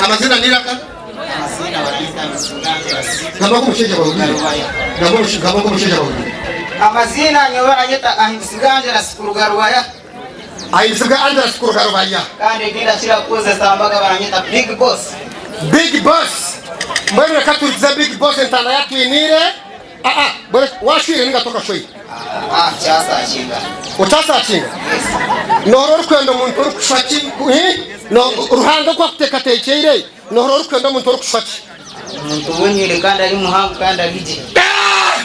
Amazina n'eiraka? Gamba nk'omushaija bahuriire. Gamba omush- gamba nk'omushaija bahuriire. Amaziina nyowe baranyeta Ahimbisibwa Angelus kuruga Rubaya. Ahimbisibwa Angelus kuruga Rubaya. Kandi eki ndakira kukozesa mbaga baranyeta Big Boss. Big Boss. Mbwenu reka tuhurikize Big Boss entaana yatwiniire. Aa, mbwenu washwire ninga tokashweire? Ah, nkyasakinga. Okyasakinga? Yes. Nohora orikwenda omuntu orikushwa ki? Hi? No, Ruhanga oku akuteekateekyeire, nohora orikwenda omuntu orikushwa ki? Omuntu oboneire kandi ari muhango kandi ari gye. Ah!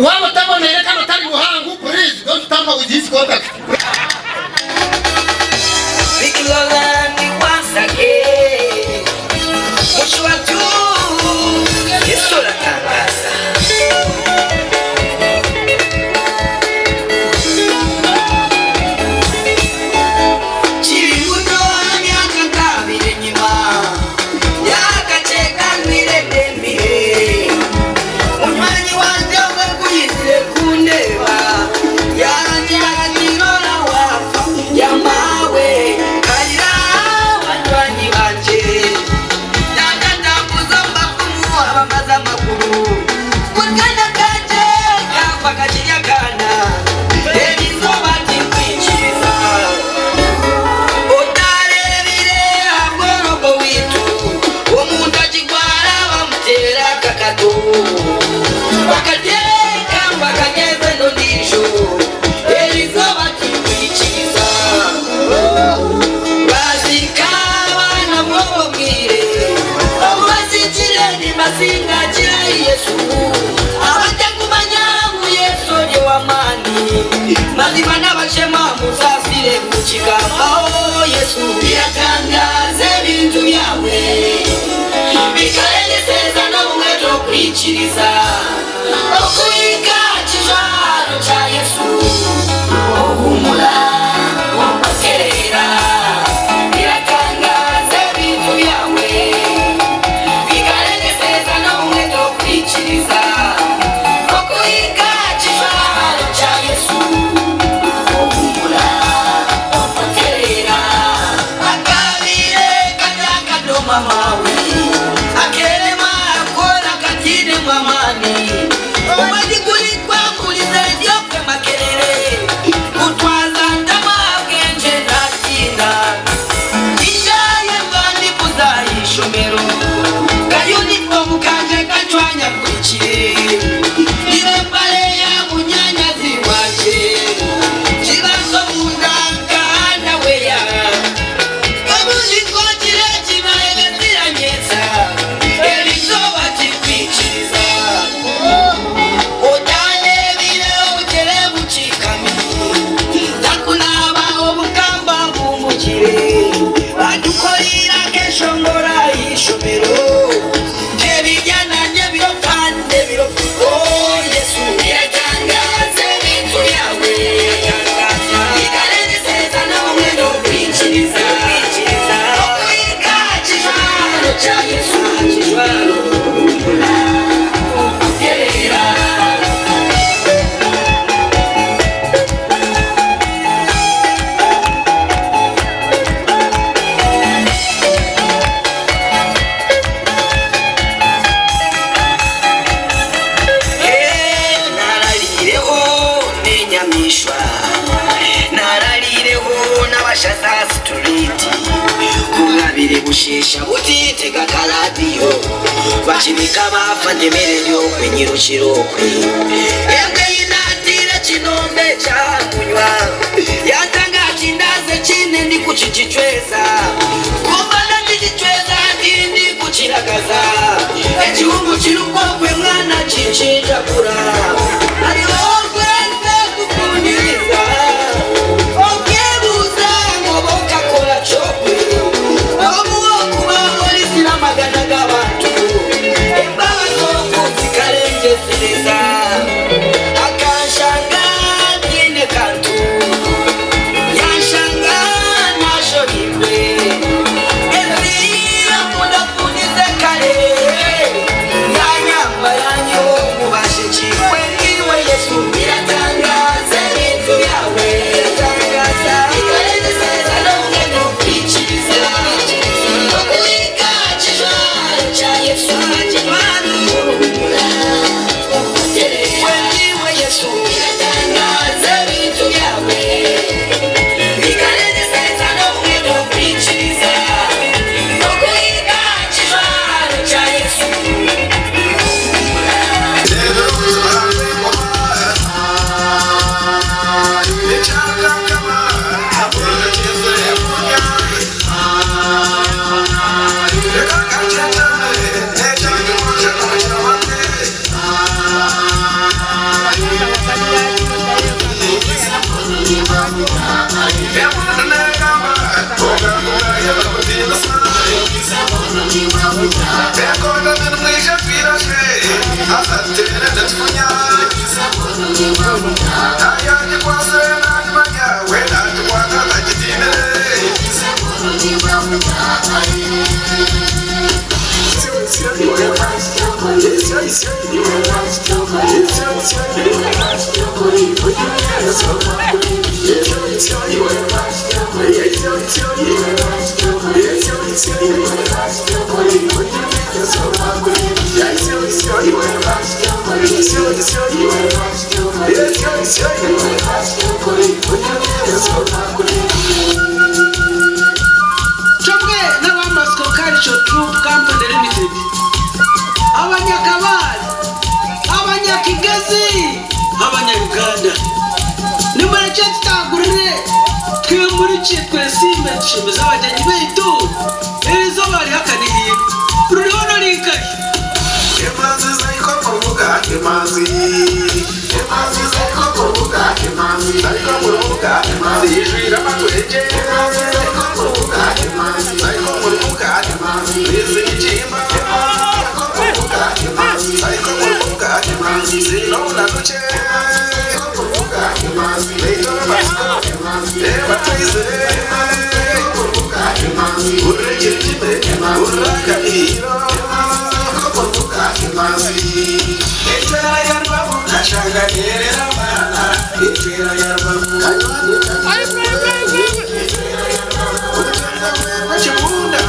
Waaba otaboneire kandi otari muhango, please don't tamper with his contact. Big Lola ni once again. Mushwatu Yesu aratangaza. Kiri muto myaka nkabiri enyima yakaceka nwire ndemire munywanyi wanje ogwe kuyizire kundeba yangira ati rora wafa yamawe kayira banywanyi banje Nagatambuza omu bafumu abamaze amakuru. Buri kana kangye kaafa kakiri akaana, eri izooba tinkwikiriza. Otareebire aha bworo bwaitu, omuntu akigwara bamuteera akakato. Bakateeka bakagyeza n'ondiijo, eri izooba tinkwikiriza. Baziika abaana b'obwo bwire, obu baziikire nibasingagira Yesu. Abatakumanya ngu Yesu ori ow'amaani, mazima n'abashema musaasire kukigambaho Yesu. Biratangaza ebintu byawe, bikarengesereza n'obumwe t'okwikiriza, okuhika aha kijwaro kya Yesu. Ohumura okatereera. Biratangaza ebintu byawe, bikarengesereza n'obumwe t'okwikiriza, okuhika aha kijwaro kya Yesu. Ohumura okatereera. Akabaire kari akadoma maawe, akeerema koona katainemu amaani. Omwezi guri gwangurize ndi okwe Makerere kutwaza ntama bwengye natiina Nishayebwa ndikuza ah'ishomero Ka uniform kangye kacwanyagurikire Nyine empare ya munyanyazi wangye Kibanza omunda nka underwear Obundi nkogire kibaye ziranyetsa Erizooba tinkwikiriza. Gaza Street. Ku bwabire busheesha buti tega akaradiyo bakibika baafa ndemere ryokwe nyirukira okwe. Embwa ei naatiire ekinombe kyamunywa yantanga kindaze kine ndikukigicweza ku mba ndikigicweza ndi ndikukiragaza ekihungu kirukokwe mwana kinkinjagura hariho orweze kukunyiriza okebuuza ngu oba okakora kyokwe obu okuba orisire amagana g'abantu embabazi oku zikarengyesereza akanshanga ntaine kantu yanshanga nashobeirwe ensi yafundafundize kare yanyamba yanyiha omu basheki iwe Yesu biratangaza ebintu byawe biratangaza bikarengesereza n'obumwe n'okwikiriza okuhika aha kijwaro kya Yesu iwe Yesu biratangaza ebintu byawe bikarengesereza n'obumwe n'okwikiriza okuhika aha kijwaro kya Yesu. Twebwe n'aba Masiko Cultural Troupe Company Limited, Abanyakabale, Abanyakigezi, Abanya-Uganda, nimurekye tutagurire, twimurikye, twesimbe, tushemeze abagyenyi baitu. Erizooba riri akanihiro ruriho norinkahi? Emanzi zayiko mu rubuga, emanzi, emanzi zayiko mu rubuga, emanzi zayiko mu rubuga, emanzi yijwira amatwenge, emanzi zayiko mu rubuga, emanzi zayiko mu rubuga, emanzi nizigimba, emanzi zayiko mu rubuga, emanzi zayiko mu rubuga, emanzi zinobunanuke, emanzi zayiko mu rubuga, emanzi beitora masiko, emanzi ebatwize, emanzi zayiko mu rubuga, emanzi urekirikime, urakabihiro, emanzi zayiko mu rubuga, emanzi etera yarwamu kashanganerera mana etera yarwamu kibunda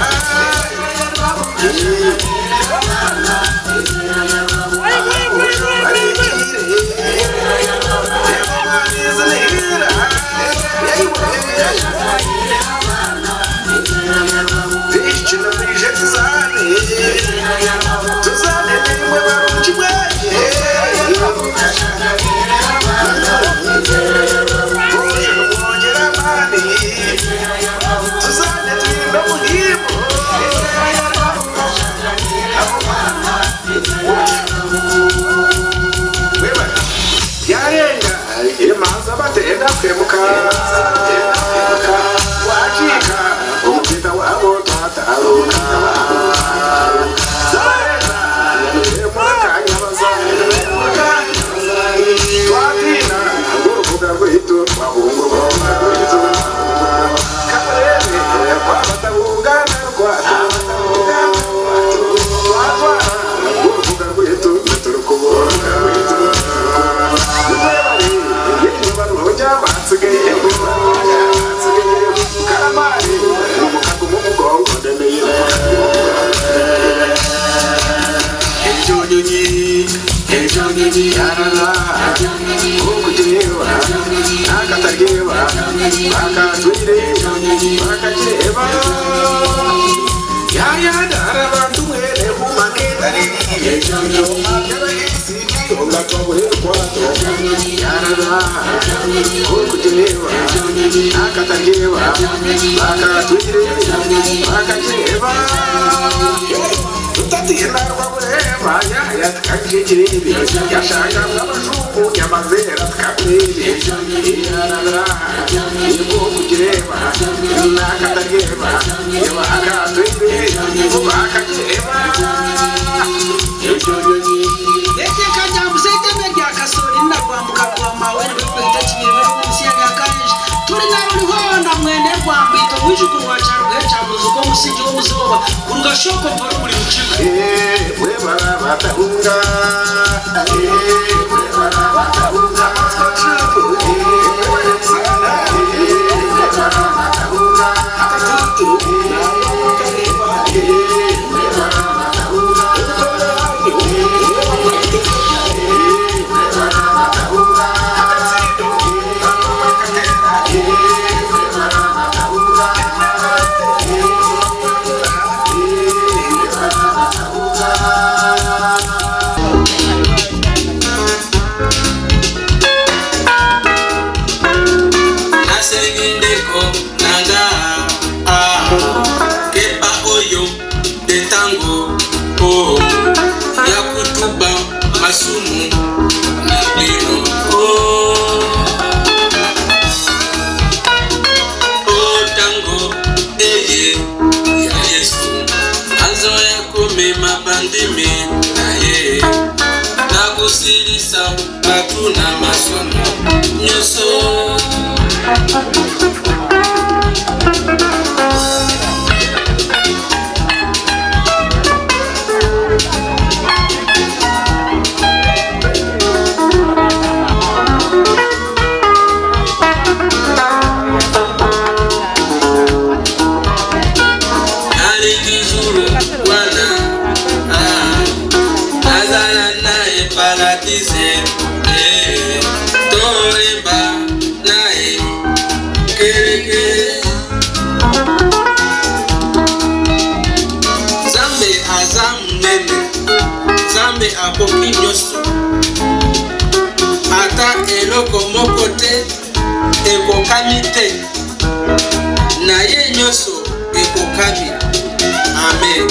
tuzane nimwe barungi bwange mwongera amani tuzane twimbe muhimbo. Yarenga imanza batenda kwemuka. Yarara okugireeba n'akataryeeba bakatwire bakagireeba Yayadara abantu mwene humaketaririye Yarara okugireeba n'akataryeeba bakatwire bakagireeba Tutatiina rwabureeba yaya tukagireebe yashanga abajungu nyamazera tukabureebe yarara okugireeba n'akataryeeba bakatwire bakagireba. Etteeka ryambusa eiteme rya Kasooli na Rwambuka rwa maawe nibwo Kibiribiri omu nsi ya Nyakanje. Turi na Rurihoona mwene Rwambiito mwijukuru wa Kyarugahe kya Muzuka omusingi w'obuzooba kuruga Shooko mpora omuri Rukiga. Nasengi ndeko na nga ah, keba oyo nde ntango oh, ya kutuba masumu na bino oh. O ntango eye ya Yesu azoya komema bandimi na ye na kosilisa bato na masumu nyonso. Nalingi zulu wana ah, nazala na ye paradise eh, toyemba na ye kelekele. Nzambe aza monene, Nzambe akoki nyonso, ata eloko moko te ekokami te na ye, nyonso ekokami. Amen.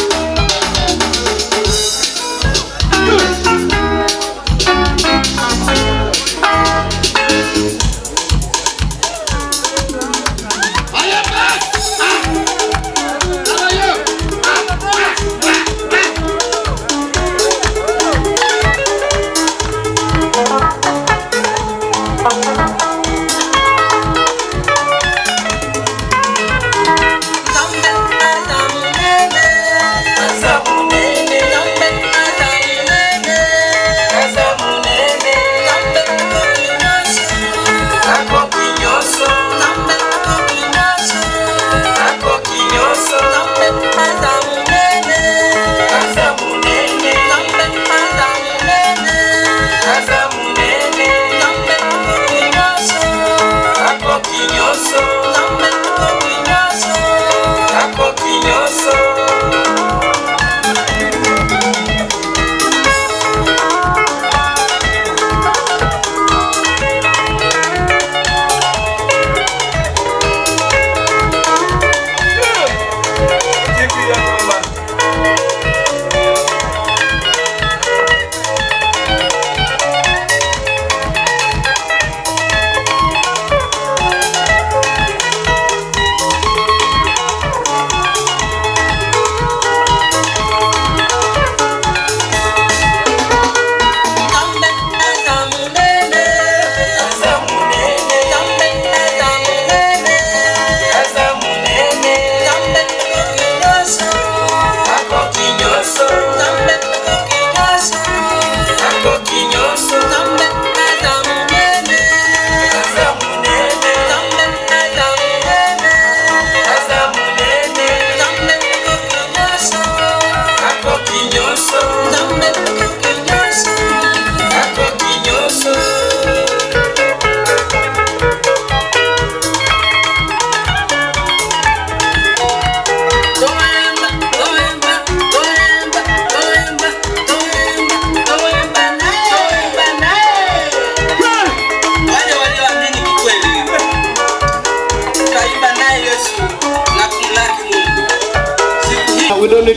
Nzambe aza monene.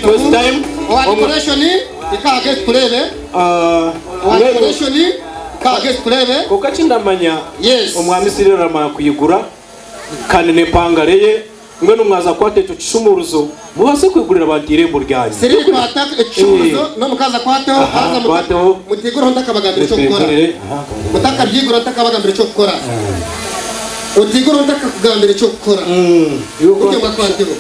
It was time. Owa decoration ika aha gate tukureebe. Owa decoration ika aha gate tukureebe. Kwonka kindamanya Yes. omwami Cyril aramara kuyigura kandi n'empangare ye mbwenu mwaza kukwata ekyo kishumuruzo mubaase kwigurira abantu eirembo ryanyu. Cyril kwata ekishumuruzo n'omukazi akwateho Aha, haza akwateho. mutigureho ntakabagambira eky'okukora. Mutwigurire. Aha. Mutakabyigura ntakabagambira eky'okukora. Otigura ntakakugambira eky'okukora. Iwe Buryo bwakwateho.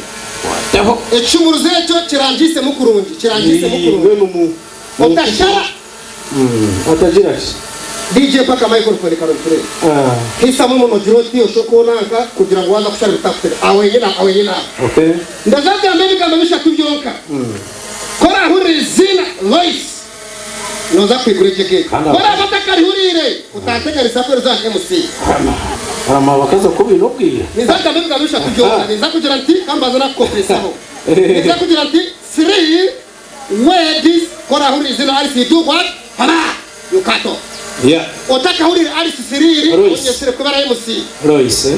Ekishumuruzo ekyo kirangiisemu kurungi, kirangiisemu kurungi. Otashara. Atagira ki? DJ mpaka microphone karungi turebe. Hisamu omunwa ogire oti oshoke onanka kugira ngu waza kushara bitakutega. Aho henyine aho, aho henyine aho. Okay. Ndaza kugamba ebigambo bishatu byonka. Ku orahurira eiziina Lois, noza kwigura egyo gate. Kandi Ku oraba otakarihuriire, otanteganisa kuheereza aha MC. Barama abakazi oku baine obwira. Ninza kugamba ebigambo bishatu byonka. Ninza kugira nti, kambanze nakukopesaho. Ninza kugira nti, Three words, ku orahurira eiziina Alice, you do what? Hama! You cut off. Yeah. Otakahurire Alice Siriiri, Royce. onyesire kubera MC. Royce. eh?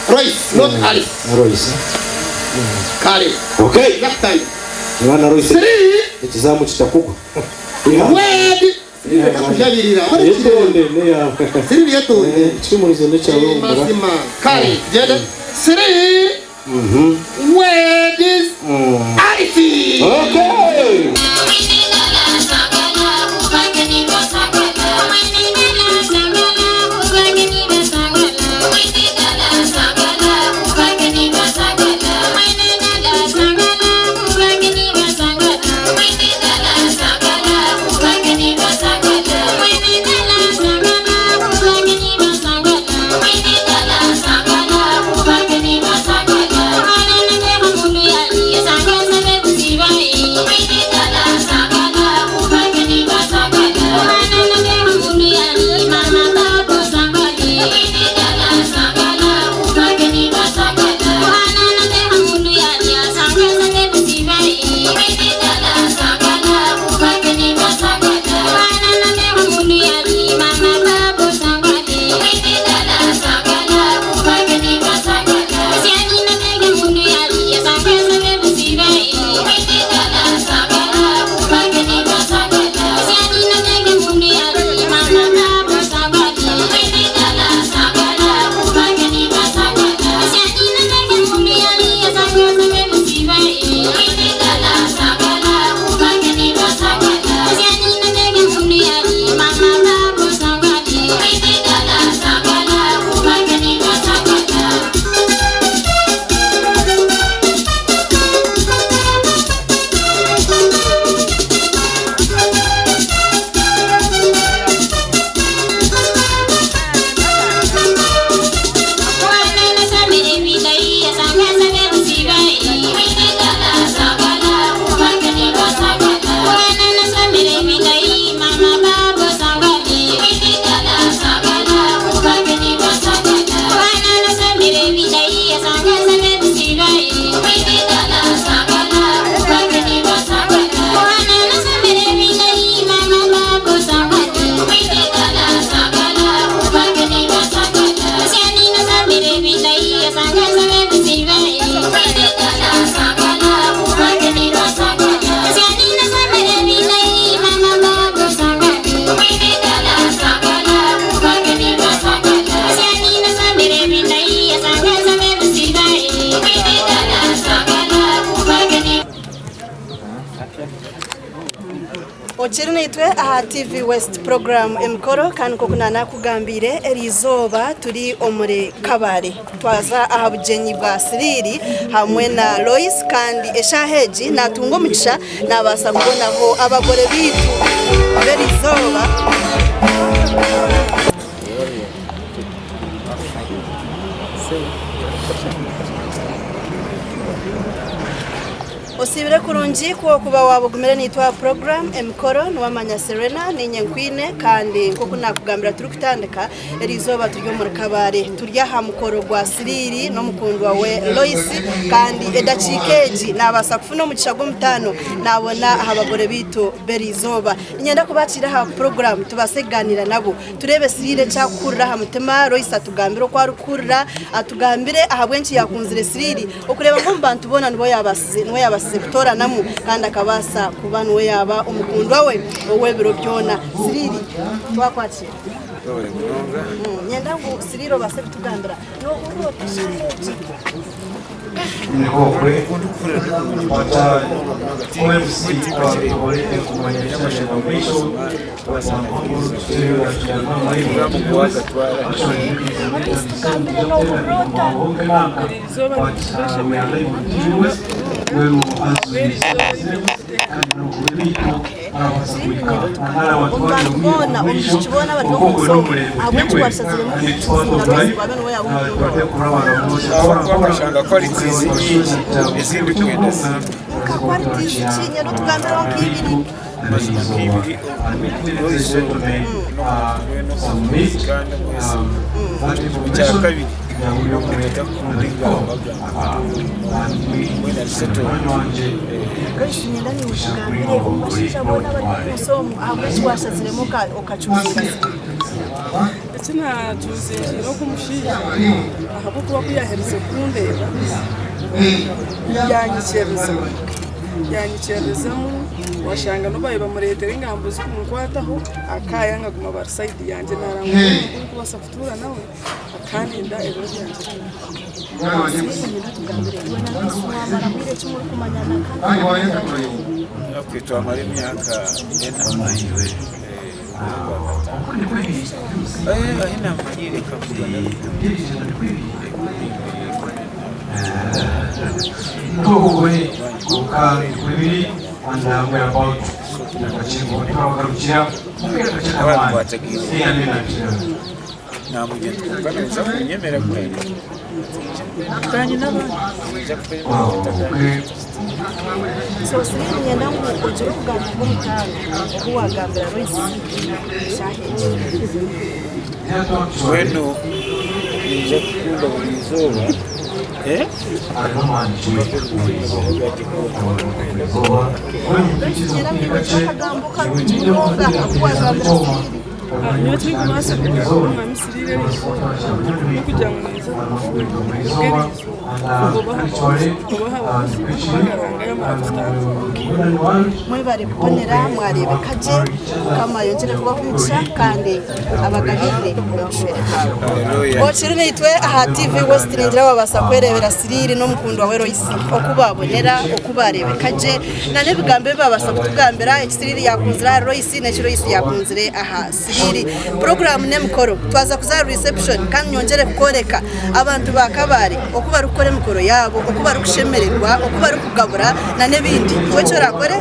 Royce, not Alice. Royce. Kare. Okay. Next time. Mwana Royce. Three Ekizamu kitakugwa. word. Reka kujabirira. Yetonde neyawe. Siriiri yetonde. Ekishumuruzo nekyawe ombura. Mazima. Kare. Genda. Three words. Alice. Okay. Okiri naitwe aha TV West program emikoro kandi nk'oku nanakugambiire eriizooba turi omuri Kabale twaza aha bugyenyi bwa Siriiri hamwe na Lois kandi eshaaha egi natunga omugisha nabaasa kubonaho abagore baitu b'eriizooba. Osiibire kurungi ku okuba waaba ogumire naitwe aha puroguraamu Emikoro niwamanya Serena niinye nkwine kandi nk'oku naakugambira turikutandika eriizooba turi omuri Kabale turi aha mukoro gwa Siriiri n'omukundwa we Lois kandi edakiika egi naabaasa kufuna omugisha gw'omutaano naabona aha bagore baitu b'eriizooba. Niinyenda kubakiira aha puroguraamu tubaase kugaaniira nabo Tureebe Siriire eki arikuhurira aha mutima, Loisi atugambire oku arikuhurira, atugambire ahabw'enki yaakunzire Siriiri, okureeba ngu omu bantu boona niwe yaabaasize kutooranamu. kugumizamu kandi akabaasa kuba niwe yaaba omukundwa we ow'ebiro byona. Siriiri twakwakira. Niinyenda ngu Siriiri obaase kutugambira noohurira ota shaaha egi? Tugambire noohurira ota? Omu bantu boona, omu baishiki boona abari omu nsi omu, ahabw'enki waashaziremu kukizinga Loisi ngu abe niwe yaaba omukundwa waawe? Ahabw'okuba nkashanga qualities nyingi ezi ndikwenda zirimu. Nka qualities ki? Nyenda otugambireho nk'ibiri. Mazima nk'ibiri, Loisi ogwo n'omuntu mbwenu omuguzi kandi omwesigwa. Ekyakabiri, n'omuntu otakunda engamba gamba mbwenu ari settled. Loisi niinyenda naiwe otugambire omu bashaija boona abari omu nsi omu, ahabw'enki waashaziremu okacuuzinga Siriiri? Eki naacuuzingiire ogu omushaija ahabw'okuba ku yaaherize kundeeba yaanyikiriza. Yanyikiririzamu washanga n'obu baabaire bamureetera engambo zirikunkwataho akayanga aguma aba ari sayidi yangye naarangwa ngu n'omuntu ou ndikubaasa kutuura nawe akandinda ebiro byangye byona. Twe twamara emyaka ena ahi naamanyire nkakugana So Siriiri niinyenda ngu ogire obugambo bw'omutaano obu waagambira Loisi eshaaha egi. Mbwenu ninza kukunda buri izooba Loisi niinyenda ngu iwe ogire akagambo karungi munonga aku waagambira Siriiri. Nyowe ekindikubaasa kugamba omwami Siriiri eri izooba n'okugira ngu ninza kumushwera kwonka eri izooba oba haba kubanga Ruhanga yamara kutandika. Mwebare kubonera mwareebeka gye Mukama ayongyere kubaha omugisha kandi abagabirire omu bushwere bwabo. Okiri naitwe aha TV West ningira wabaasa kwereebera Siriiri n'omukundwa we Loisi oku babonera, oku bareebeka gye na n'ebigambo ebi babaasa kutugambira eki Siriiri yaakunzire ahari Loisi n'eki Loisi yaakunzire aha Siriiri. Puroguraamu n'emikoro twaza kuza aha reception kandi nyongyere kukworeka abantu ba Kabale oku barikukora emikoro yaabo, oku barikushemererwa, oku barikugabura na n'ebindi. Iwe eki orakore.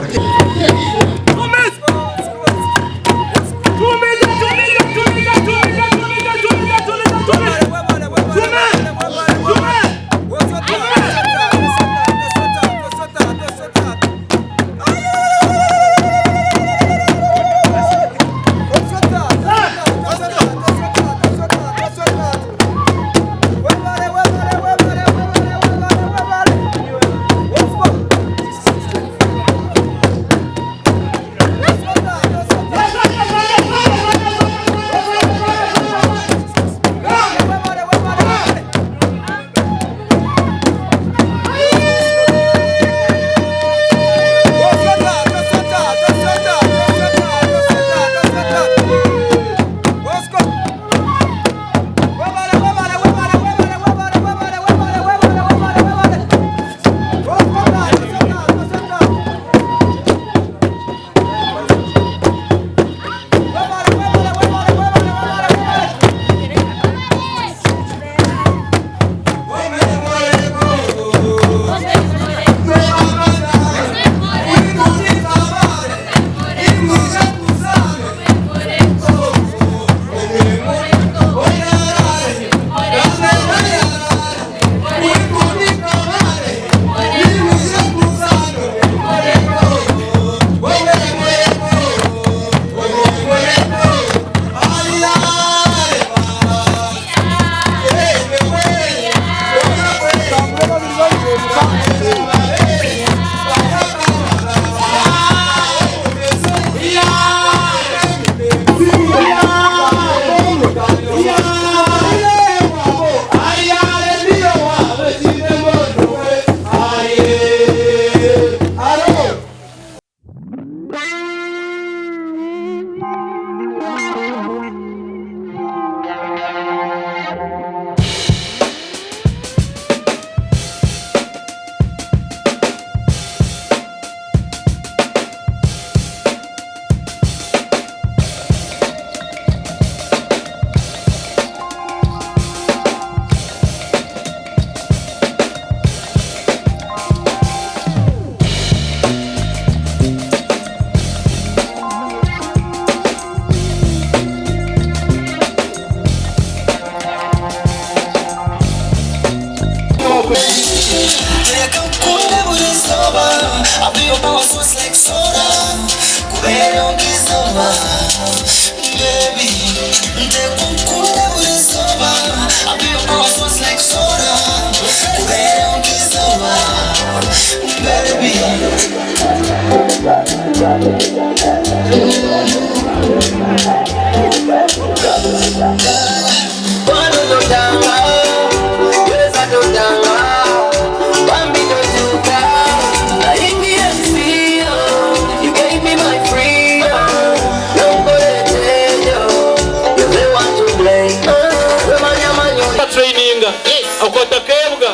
Reka nkukunde buri izooba I be your power source like solar Kubeera ongizooba Baby Ndeka nkukunde buri izooba I be your power source like solar Kubeera ongizooba Baby Traininga akwata akebwa.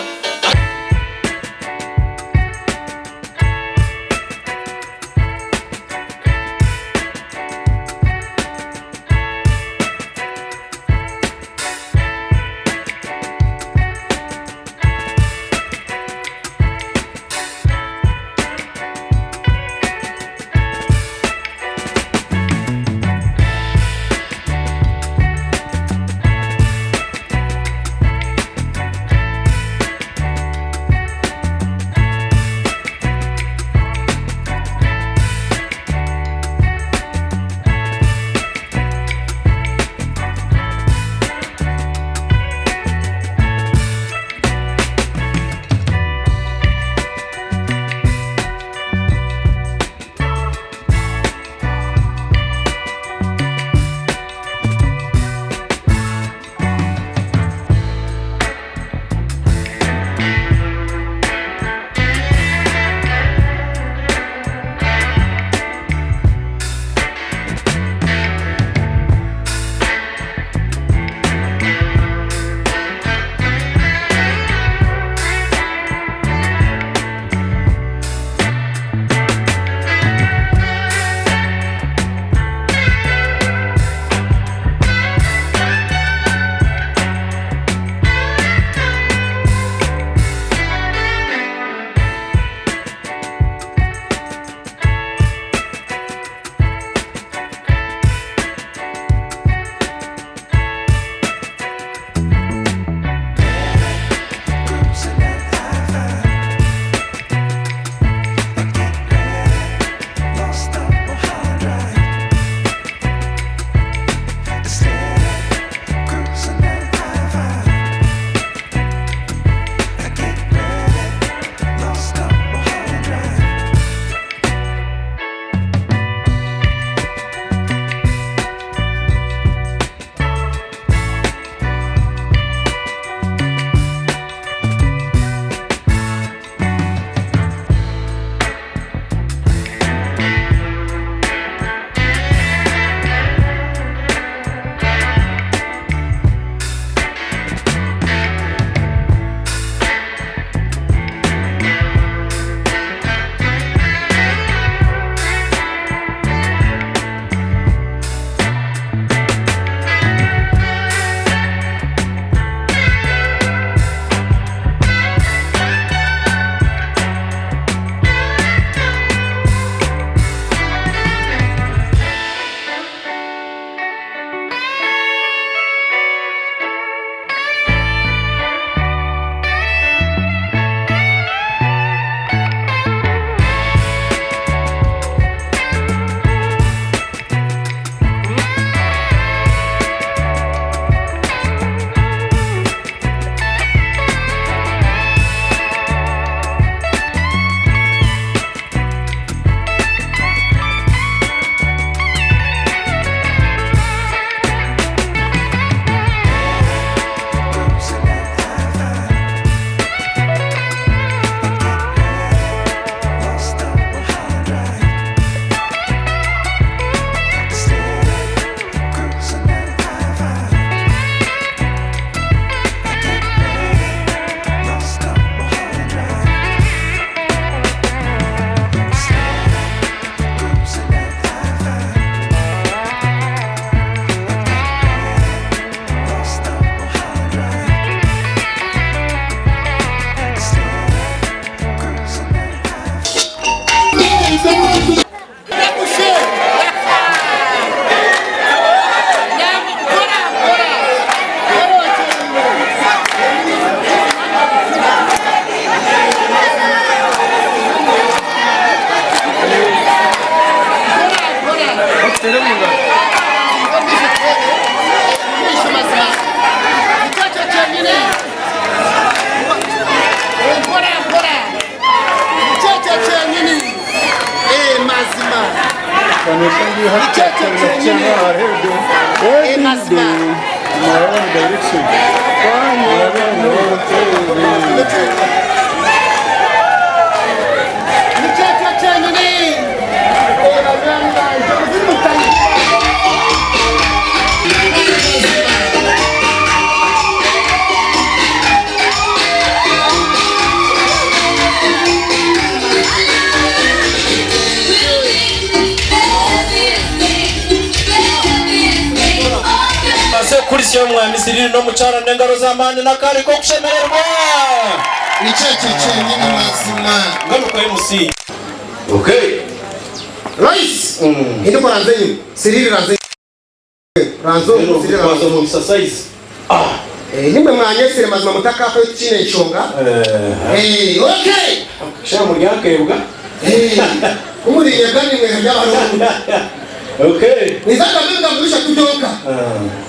Nikyo kyenyine. Mazima. Nikyo kyenyine. Maze kukurisya omwami Siriri n'omukyara n'engaro z'amaani n'akaari k'okushemererwa. Nikyo ekyo kyenyine mazima. Ngaruka MC. Okay. Rice. Hindi ranze enyima. Siriri ranze ranze omu Siriri ranze omu. Exercise. Ah. Nimwe mwanyesire mazima mutakafayo tukiine enshonga. Okay. Sha muryakebwa. Kumurinyega nimwe by'abarungu. Okay. Nizagamba ebigambo bishatu byonka.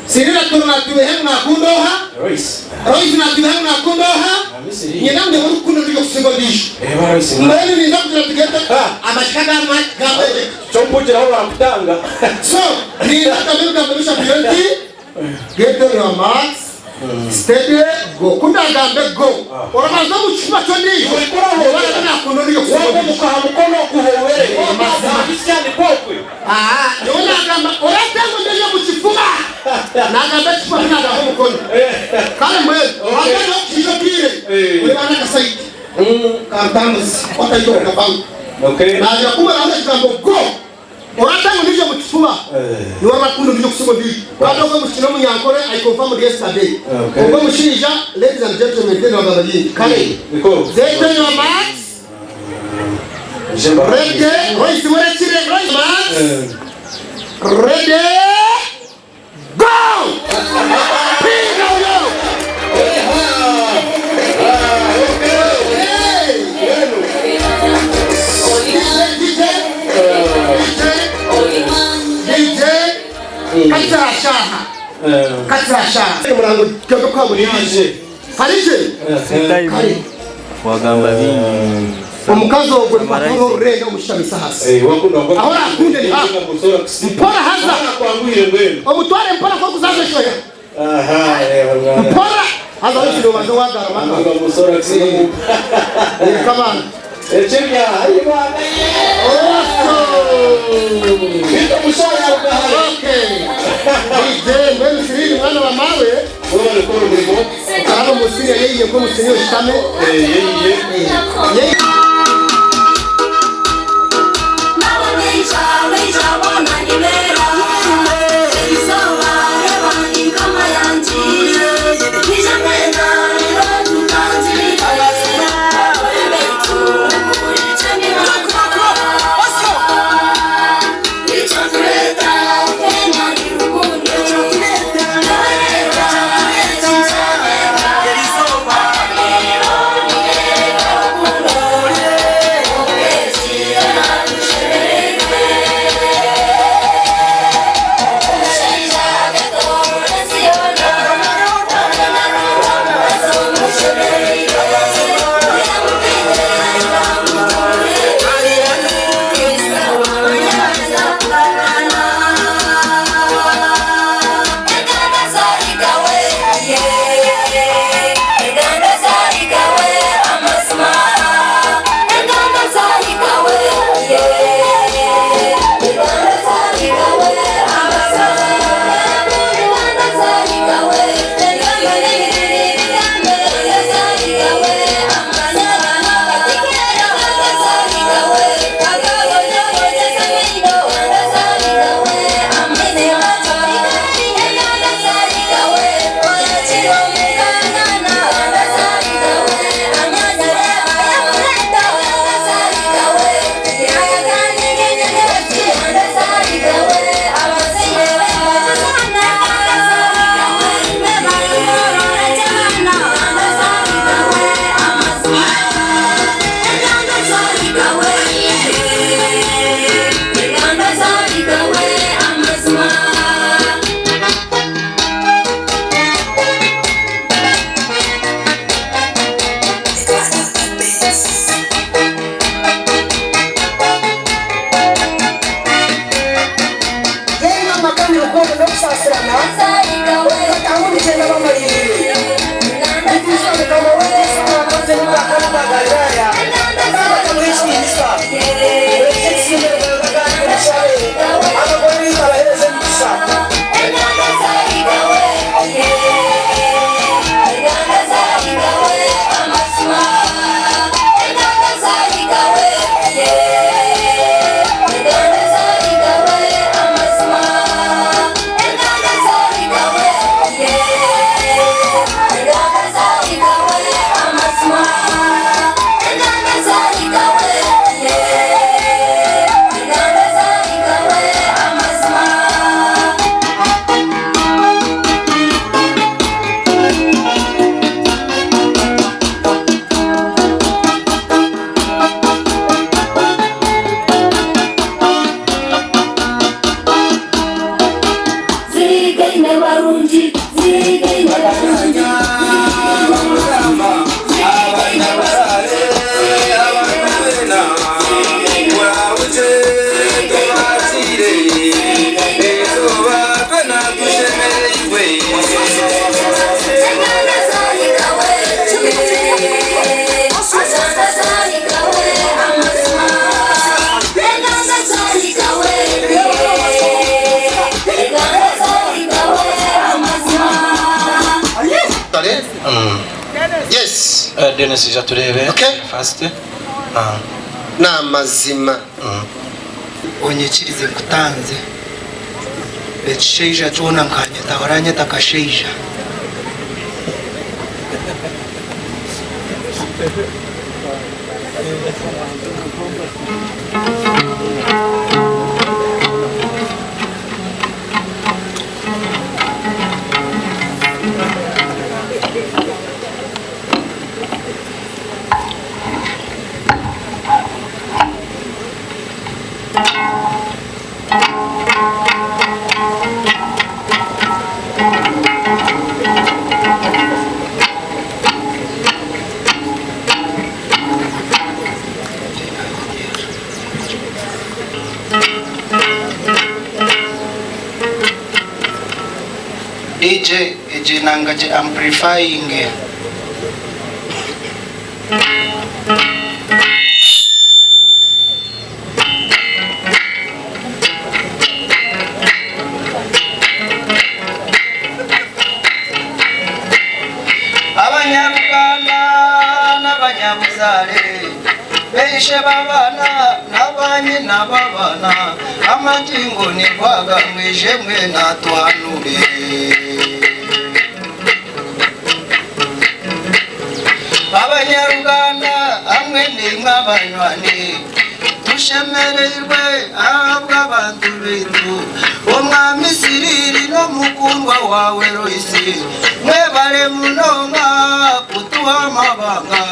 Sirira tunu natubehe mwakundoha. Royce. Royce natubehe mwakundoha. Nyina mwe muri kuno ryo kusigo ndisho. Eba Royce. Mbere niza kugira tugende amashika gama gama. Chompukiraho bakutanga. So, niza kugamba ebigambo bishatu nti get on your marks. Steady go. Kundagambe go. Orabanza mu kifuba cyo ndisho. Obara nakuno ryo kusigo Wako ndisho. mukaha mukono kuhowere. Mazima. Kokwe. Ah, niwe nagamba oratengo ndisho mu kifuba. Nagamba ekifuba nagamba omukono. Kale mbwenu, wagenda okukiriza obwire. Uri bana kasaidi. Kantambuzi. Wataito okabangu. Okay. Nagira kumara ekigambo go. Oratengo ndisho mu kifuba. Niwe rakundo ndisho kusigo ndisho. Kandi ogwo mukino omunyankore I confirmed yesterday. Okay. Ogwo mushaija, ladies and gentlemen, tena bagamba bingi. Kale. Niko. Get on your marks. Ready. Royce murekire. Royce marks. Ready. Go! Piga huyo! Hey! DJ, DJ, DJ, Katsirashaha. Katsirashaha. Murango kyoto kwa munyaje. Harije? Kare. Wagamba bingi. Omukazi ogwo nipaturo orurenda omushitamisa hasi. Aho rakunde ni ha. Mpora haza. Omutware mpora ko kuzaza shoya. Aha, Mpora haza wese ubanza wagara maka. Kabana. Echebya, ayibana. Bito mushaya ugahari. Okay. DJ mbwenu Siriri mwana wa mawe. Wewe ukora umurimo. Hano musiri yeye ko musiri ushitame. Yeye. Yeye. kusaasirana bataaha omukyenda bamaririire. Nitwijuka Mukama waitu Yesu ku yaakora obugyenyi bwa Kana bwa Galilaaya, kandi bakamuha ekitiinisa. Ekyo ekizimbe Ruhanga kandi omushabe abagore baitu abaheereze emigisha. Yes. Dennis ija tureebe. Okay. First. N'amazima. Onyikirize nkutanze ekishaija kyona nkanyeta oranyeta kashaija. DJ egi enanga gi amplifyinge. Abanyaruganda n'abanyabuzaare Baishe b'abaana na baanyina b'abaana, amagingo nigo aga, mwije mwena tuhanure. Abanyaruganda hamwe naimwe abanywani, tushemereirwe ahabw'abantu baitu, Omwami Siriiri n'omukundwa waawe Loisi. Mwebare munonga kutuha amabanga.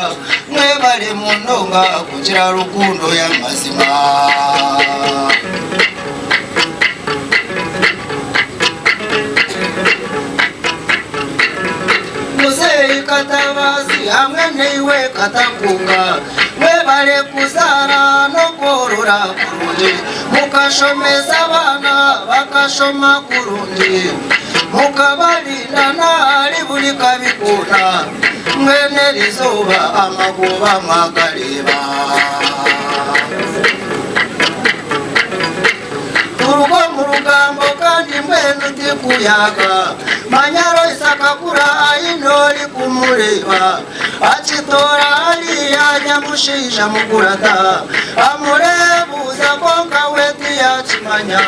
Mwebare munonga kugira rukundo y'amazima. Muzeeyi Katabaazi hamwe naiwe Katakunga, mwebare kuzaara n'okworora kurungi, mukashomesa abaana bakashoma kurungi, mukabarinda n'ahari buri kabi koona. Mbwenu eri izooba amagoba mwagareeba. Turuga omu rugambo kandi mbwenu tikuyaga. Manya Loisi akakura aine orikumureeba. Akitoora hariya nyamushaija amukurata amureebuuza kwonka we tiyakimanya.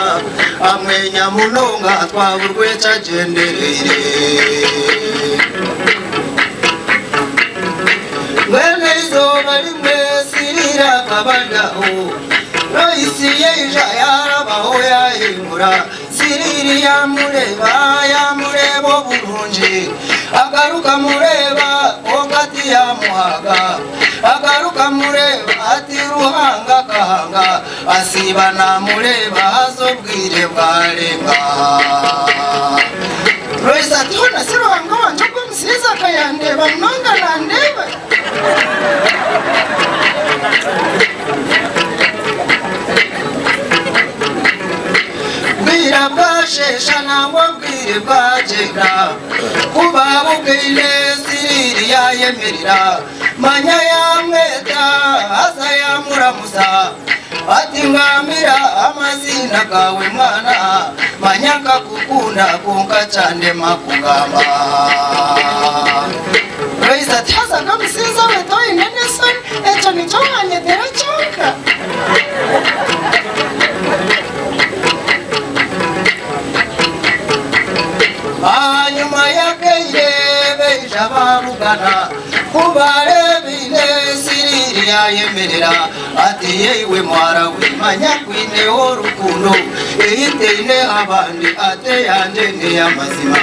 Amwenya munonga twaburwa eki agyendereire. Mbwenu eizooba rimwe Siriira akaba ari aho. Loisi yaija yaarabaho yaahingura. Siriiri yaamureeba, yaamureeba oburungi. Agaruka amureeba, kwonka tiyaamuhaaga. Agaruka amureeba ati, Ruhanga akahanga. Asiiba naamureeba haza obwire bwarenga. Loisi ati, Hoona si Ruhanga wangye ogwo omusaiza akayandeeba munonga nandeeba? Bwira bwasheesha nangwa. bwagyenda. Ku baabugaine Siriiri yaayemerera, manya yaamweta, haza yaamuramuza ati, Ngambira amaziina gaawe mwana, manya nkakukunda kwonka kyandema kugamba. Lois ati, Haza nk'omushaija we toine n'eshoni, ekyo nikyo waanyetera kyonka? Ahanyima y'akaire baija baabugana, ku baareebaine Siriiri yaayemerera ati, Yeiwe muhara we, manya nkwineho rukundo ei ntaine abandi, ate eyangye n'ey'amazima.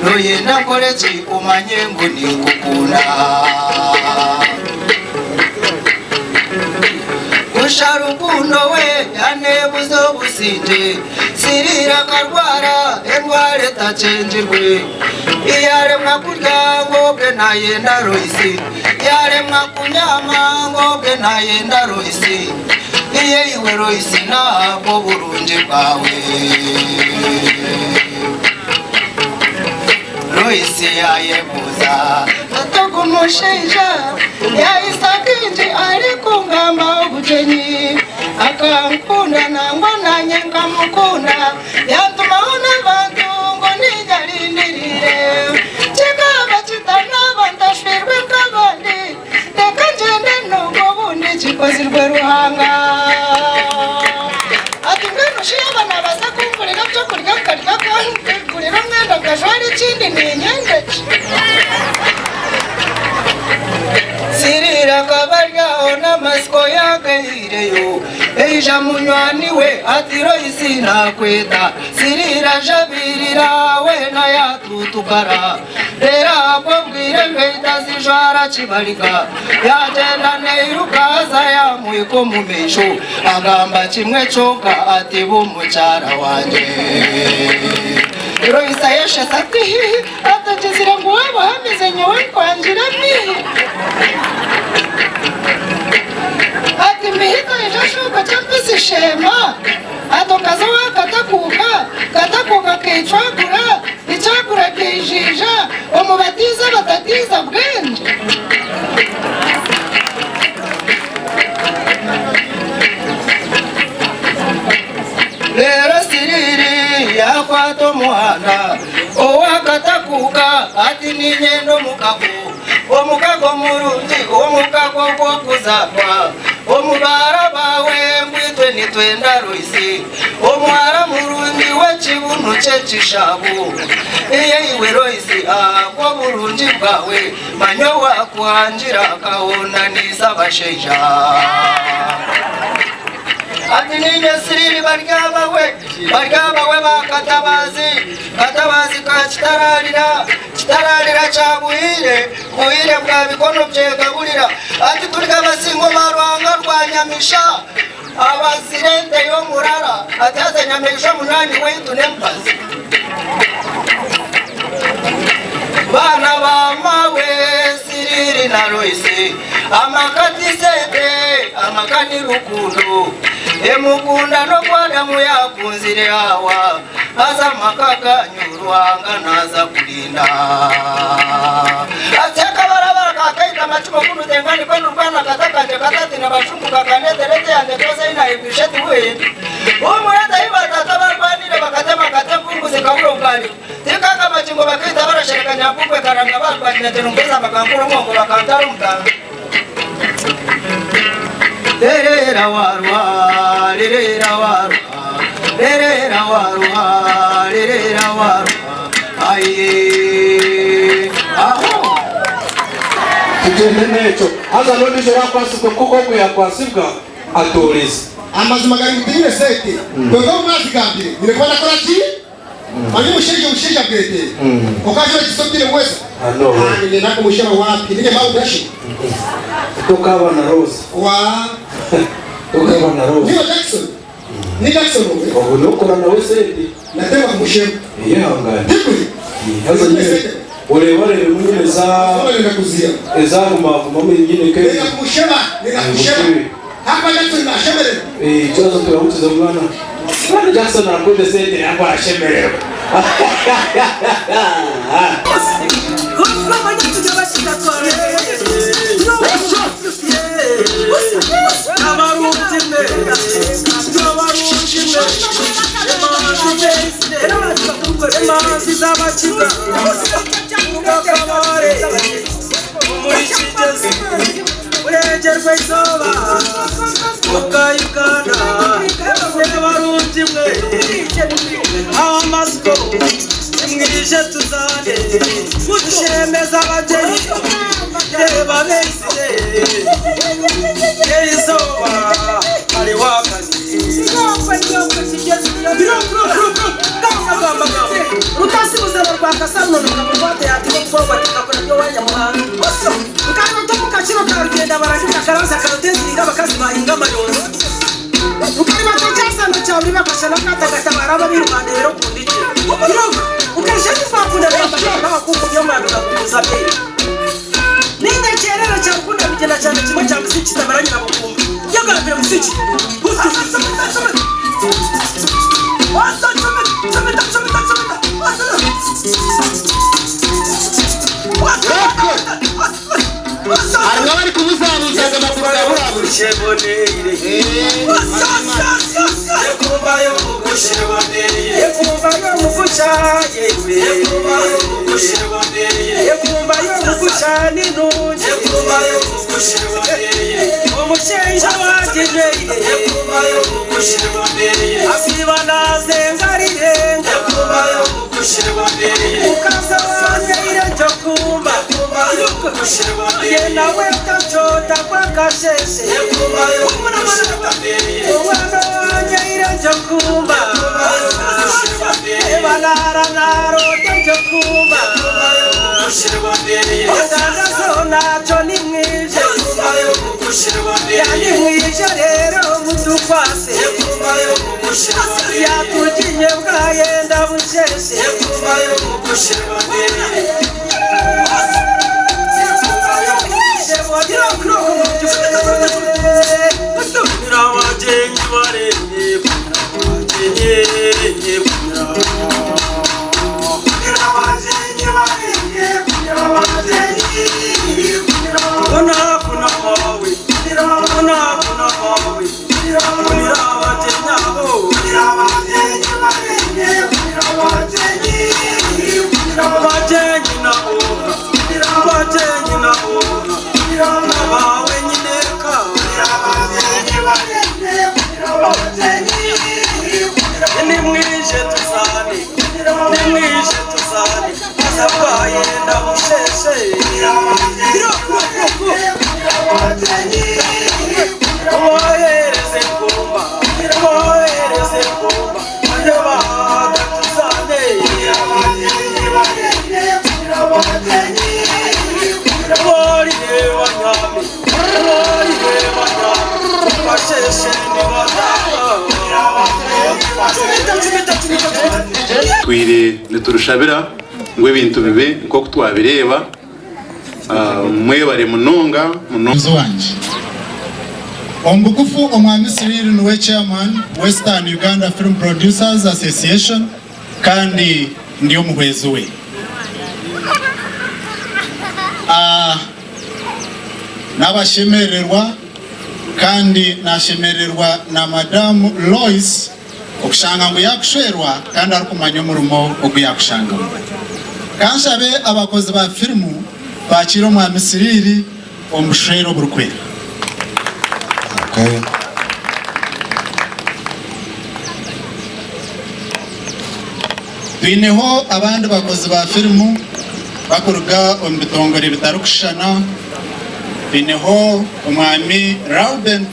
Nooyenda nkore ki omanye ngu ninkukunda? Kusha rukundo we yanebuza obusingye, Siriira akarwara endwara etakyengirwe. Yaremwa kurya ngu obwe nayenda Royce, yaremwa kunyama ngu obwe nayenda Royce. Yeiwe Royce nahabw'oburungi bwawe. Loisi yaayebuuza ati, Ogu mushaija yaahitsya kaingi arikungamba obugyenyi. Akankunda nangwa naanye nkamukunda, yaantumaho n'abantu ngu niinye arindiriire. Kikaaba kita naaba ntashweirwe nk'abandi? Reka ngyende n'obwo obundi kikozirwe Ruhanga. Ati mbwenu shi yaaba naabaasa kungurira eby'okurya nkarya akangurira omwenda nkajwara ekindi niinyenda ki? Siriira akaba ari aho n'amatsiko yaagaihireyo. Eija munywani we ati, Loisi naakweta. Siriira ajabirira weena yaatuutukara. Reero ahabwo obwire engaito azijwara kibarika, yaagyenda nairuka haza yaamuhika omu maisho, agamba kimwe kyonka ati, Ba omukyara wangye. Lois ayeshesa ati, Hihi, atagizire ngu waaba ohamize nyowe nkwangire mihi? Ati, Mihi toija shuka ky'empisi sheema? Ati okaza owa Katakuuka, Katakuuka kaicwagura, icagura kaijaija, omubatiiza abatatiiza bwengye. Reero Siriiri yaakwata omuhanda owa Katakuuka ati niinyenda omukago, omukago murungi, omukago gw'okuzaarwa omu baara baawe ngu itwe nitwenda Loisi, omuhara murungi w'ekibunu ky'ekishaabo. Yeiwe Loisi, ahabw'oburungi bwawe, manya owaakuhangira akahonaniisa abashaija. Ati niinye Siriiri Baryabawe, Baryabawe ba Katabaazi, Katabaazi ka Kitaraarira, Kitaraarira kya Buhiire, Buhiire bwa Bikono Byegaburira. Ati turi abasingo ba Ruhanga rwa Nyamisha, abazire ente y'omurara. Ati haza enyamaishwa munywani waitu n'emubazi. Baana ba maawe Siriiri na Loisi, amaka ti sente, amaka ni rukundo. Emukunda n'oku Adamu yaakunzire Haawa. Haza amaka ganyu Ruhanga naaza kurinda. Ati akabarabara kakaita amacumu kunu tengani kwenu rwana kata kanje katati na bashungu kakanetera ete yange tosa ina igwishe tiwe. Umureta iba tata barwanire bakatema kate mpungu zikabura ubwari. Tikaka makingo bakaita barashereka nyabugwe karanga barwanire terumbeza bakankura omwongo bakantara omutanga. Rerera warwa, rerera warwa, rerera warwa, rerera warwa, aye, aho. Tugyende n'ekyo. Haza n'ondiijo oraakwasibwe nk'oku ogwo yaakwasibwa, atooreze. Amazima gari ngu tinyine sente kwonka obu mwazigambire nyine kuba ndakora ki? Manya omushaija omushaija bwete okagira oti sotire mweza ah ninye nakumusheba wapi ninye mawe ndashi Tokaba na Rose wa Tokaba na Rose Niwe Jackson ni Jackson owe Obu nokora nawe sente Nateekwa kumusheba Yehangane Haza nyine oreeba oreebemu nyine eza ezagumagumamu nyine nke Nenda kumusheba nenda kumusheba Hapa Jackson nashemererwa. Ekibazo turamukiza mwana. Mwana Jackson arakunda esente nangwa arashemererwa. Hariho abarikubuzabuzaga amaguru gaburabura. Twire niturushabira ngu ebintu bibe nk'oku twabireeba. Mwebare munonga munonga. Muzi wangye. Omu bugufu Omwami Cyril niwe Chairman Western Uganda Film Producers Association kandi ndi omuhwezi we. Nabashemererwa kandi nashemererwa na Madamu Loyce okushanga ngu yakushwerwa kandi arikumanya omurimo ogu yakushangamu. Kanshabe abakozi ba firimu bakiire Omwami Siriiri omu bushwere oburikwera. Twineho abandi bakozi ba firimu bakuruga omu bitongore bitarikushushana. Twineho Omwami Rauben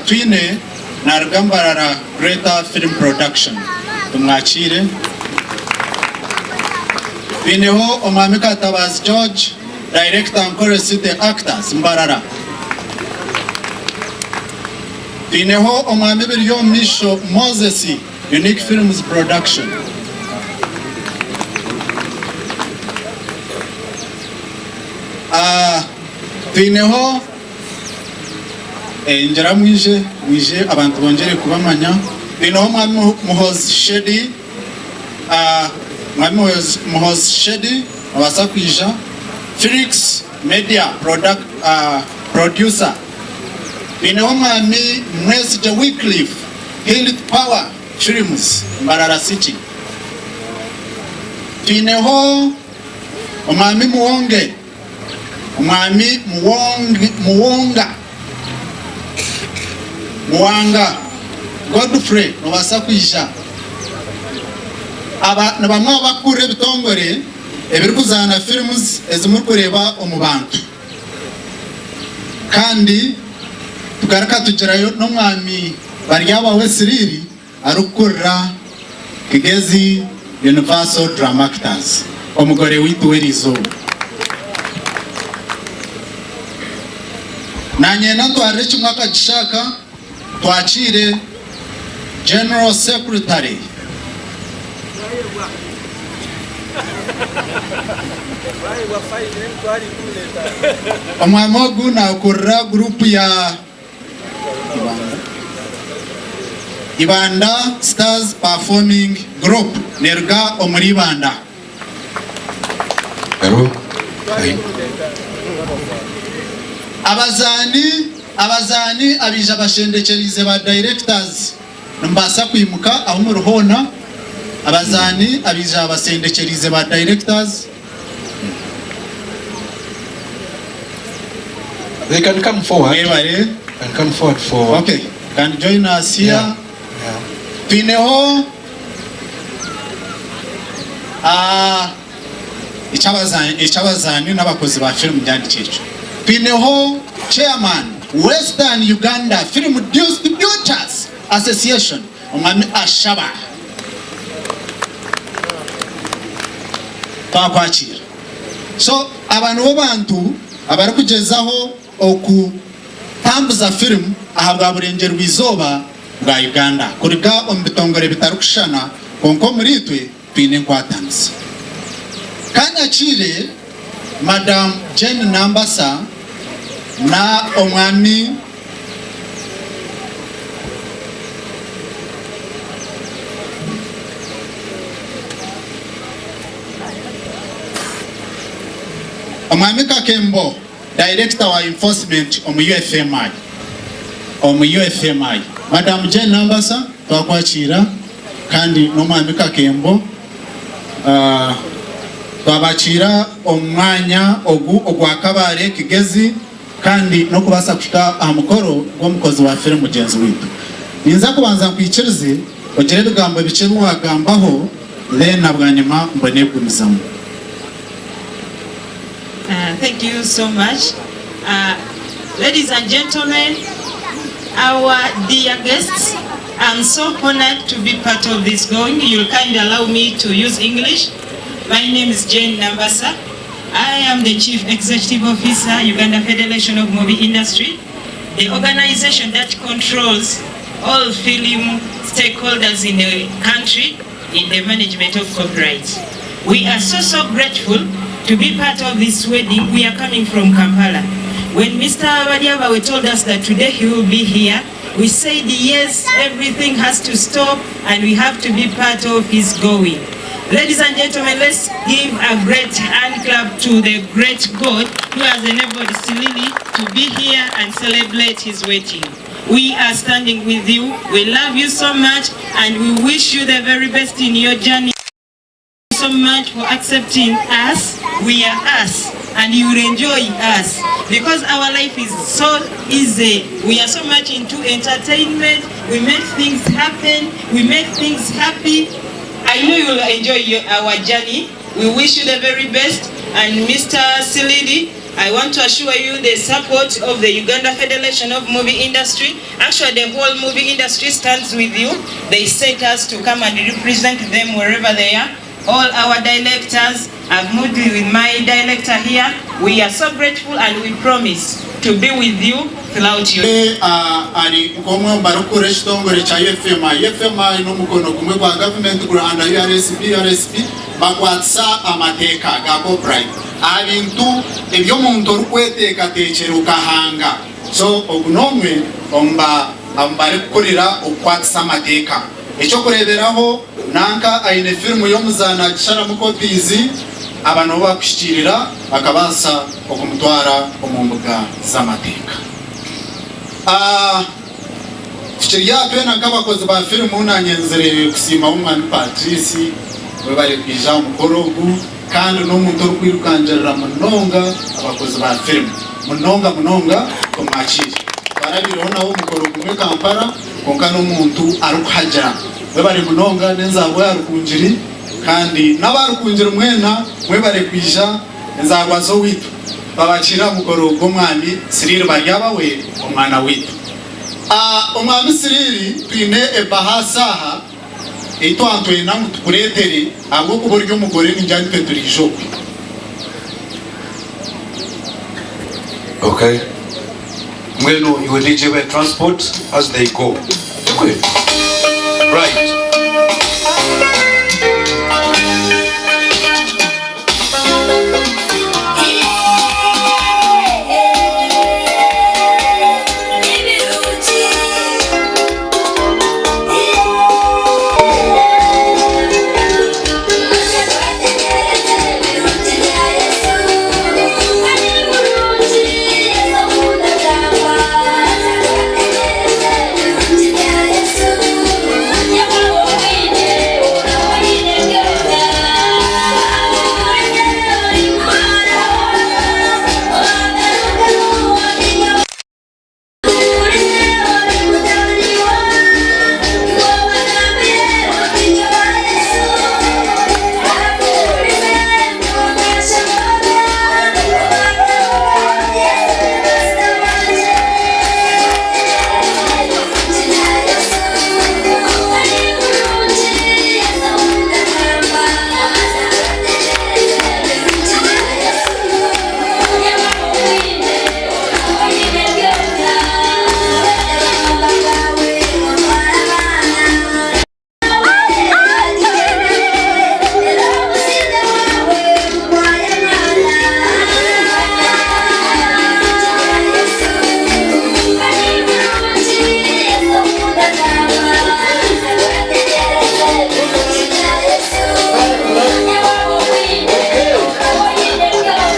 Twine naruga Mbarara Greater Film Production. Tumwakiire. Twineho Omwami Katabazi George, Director Ankole City Actors, Mbarara. Twineho Omwami Biryomumisho Moses, Unique Films Production. Twineho ngira mwije mwije abantu bongyere kubamanya. Twineho Omwami Muhoozi Sheddy. Mwami Muhoozi Shedi nobaasa kwija, Felix Media Product, Producer. Twineho Omwami Mwesigye Wycliffe, Hill Power Films, Mbarara City. Twineho Omwami Muwonge, Omwami Muwonga, Muwanga Godfrey nobaasa kwija. Aba nibamwe aha barikukurira ebitongore ebirikuzaana films ezi murikureeba omu bantu. Kandi tugaruka tugirayo n'Omwami Baryabaho Siriri arikukurira Kigezi Universal Dramactors, omugore waitu w'eriizooba. Nanyenda ntwarire kimwe akagisha aka twakiire General Secretary. Omwami ogu nakurira guruupu ya Ibanda Stars Performing Group neruga omuri Ibanda. Abazaani abazaani abaija bashendekyereize ba directors nimubaasa kwimuka ahu muri hoona. Abazaani abaija basendekyereize ba directors. They can come forward. Mwebare. Can come forward for. Okay, can join us here. Yeah. Yeah. Twineho ah, eky'abazaani n'abakozi ba firimu byandikye ekyo. Twineho chairman Western Uganda Film Distributors Association Omwami Ashaba. Twakwakira. So aba nibo bantu abarikugyezaho okutambuza firimu ahabwa burengyerwa izooba bwa Uganda kuruga omu bitongore bitarikushushana kwonka omuri itwe twine enkwatanisa. Kanyakiire Madam Jane Nambasa na Omwami. Omwami Kakembo, Dayirekita wa Enforcement omu UFMI omu UFMI. Madam Jane Nambasa twakwakiira kandi n'Omwami Kakembo twabakiira omu mwanya ogu ogwa Kabale Kigezi kandi n'okubaasa kuhika aha mukoro gw'omukozi wa firimu mugyenzi waitu. Ninza kubanza nkwikirize ogire ebigambo bikye ebi waagambaho then na bwanyima mbone kugumizamu. Thank you so much. Ladies and gentlemen, our dear guests, I'm so honored to be part of this going. You'll kindly allow me to use English. My name is Jane Nambasa. I am the Chief Executive Officer, Uganda Federation of Movie Industry, the organization that controls all film stakeholders in the country in the management of copyright. We are so, so grateful to be part of this wedding. We are coming from Kampala. When Mr. Baryabawe told us that today he will be here, we said yes, everything has to stop and we have to be part of his going. Ladies and gentlemen, let's give a great hand clap to the great God who has enabled Silili to be here and celebrate his wedding. We are standing with you. We love you so much and we wish you the very best in your journey. So much for accepting us. We are us and you will enjoy us because our life is so easy. We are so much into entertainment. We make things happen. We make things happy. I know you will enjoy your, our journey. We wish you the very best. And Mr. Silili, I want to assure you the support of the Uganda Federation of Movie Industry. Actually, the whole movie industry stands with you. They sent us to come and represent them wherever they are. All our directors, I've moved with my director here. We are so grateful and we promise to be with you throughout your... Ari nk'omwe omu barikukurira ekitongore kya UFMI. UFMI n'omukono gumwe gwa gavumenti guri under URSB. URSB bakwatisa amateeka ga copyright aha bintu ebi omuntu orikweteekateekyera okahanga. So ogu n'omwe omu barikukurira okukwatisa amateeka. Eky'okureeberaho, nanka aine firimu y'omuzaani agisharamu copies, aba nibo bakuhikiirira bakabaasa okumutwara omu mbuga z'amateeka. A Tukiri aha twena nk'abakozi ba firimu nanye nzire kusiimaho Omwami Patrice webare kwija aha mukoro ogu kandi n'omuntu orikwirukangirira munonga abakozi ba firimu munonga munonga tumwakiire. Twarabiireho nawe omukoro gumwe Kampala kwonka n'omuntu arikuhagira. Webare munonga n'enzaarwa ya Rukungiri kandi n'aba Rukungiri mwena mwebare kwija enzaarwa z'owaitu. Babakiire aha mukoro gw'Omwami Siriiri Baryabawe omwana waitu. A Omwami Siriiri twine ebahaasi aha ei twantwenda ngu tukureetere ahabw'okuba ori omugore ningira nitwe turiija okwe. Okay. Mbwenu iwe DJ by transport as they go. Okay. Right.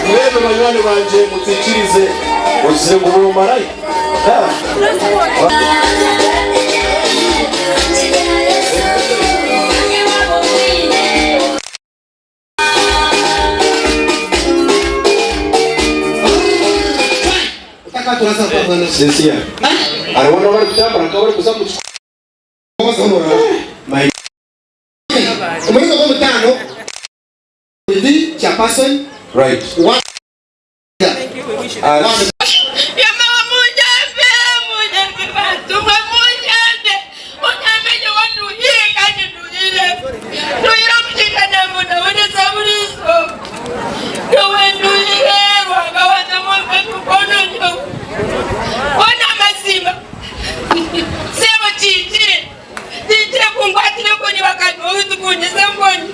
Mbwenu banywani bangye mutwikirize ogizire ngu buri marayika. Cynthia, hariho n'abarikutambura nk'abarikuza omu My Omuringo gw'omutaano the chairperson Right. One. As Munyambe, munyambe bantu mwe munyambe, munyambe nyowe nduhire kandi nduhire, nduhire omukiika nambonabonesa buriizo, nyowe nduhire Ruhanga wangye mumpe omukono nyowe, hoona amazima sebo kihikire, kihikire kungwatira enkoni bakanyiha owaitu kunyiza enkoni,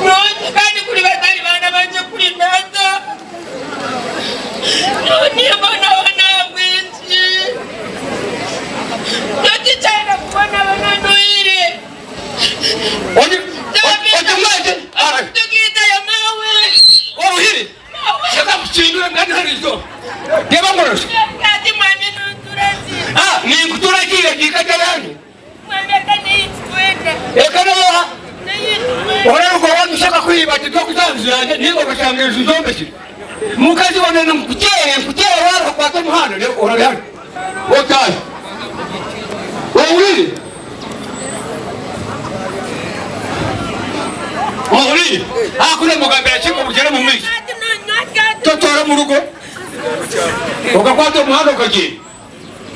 nyowe kandi kuri batari baana bangye kuri nata. Nyowe nimbonabona ahabw'enki? Nyowe tinkyenda kubonabona nduhire. Tukiitayo maawe. Oruhire reka nkutsindure mbwenu hariya izooba. Reeba ngororokye. Ati mwami nontura ki? Ah, ninkutura ki ekiika ky'abandi? Mwami eka n'eyaitu twena. Eka n'eyoha? N'eyaitu twena. Oraruga owanyu shaka kwiba ati tokuza aha nju yangye ninga okashanga enju njombekire. Mukazi we nene nkuteere nkuteere waruha kwata omuhanda reero orabe hanu otaahe. Ohuriire? Ohuriire? Ahakuba mugambira kimwe obugyere omu maisho. Totoora omu rugo okakwata omuhanda okagyenda.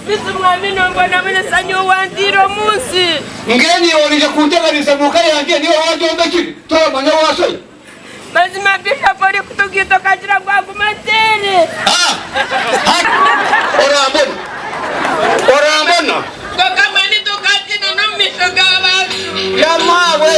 Bizu mwami nombonabonesa nyowe wantiire omu nsi. Mbwenu iwe oraija kunteganisa omu ka yangye niiwe wangyombekire toramanya waashoya. Mazima Bishop orikutugaita okagira ngu agume ateere. Orambona? Orambona? Kwonka mwami tokagyenda n'omu maisho g'abantu. Yamaawe!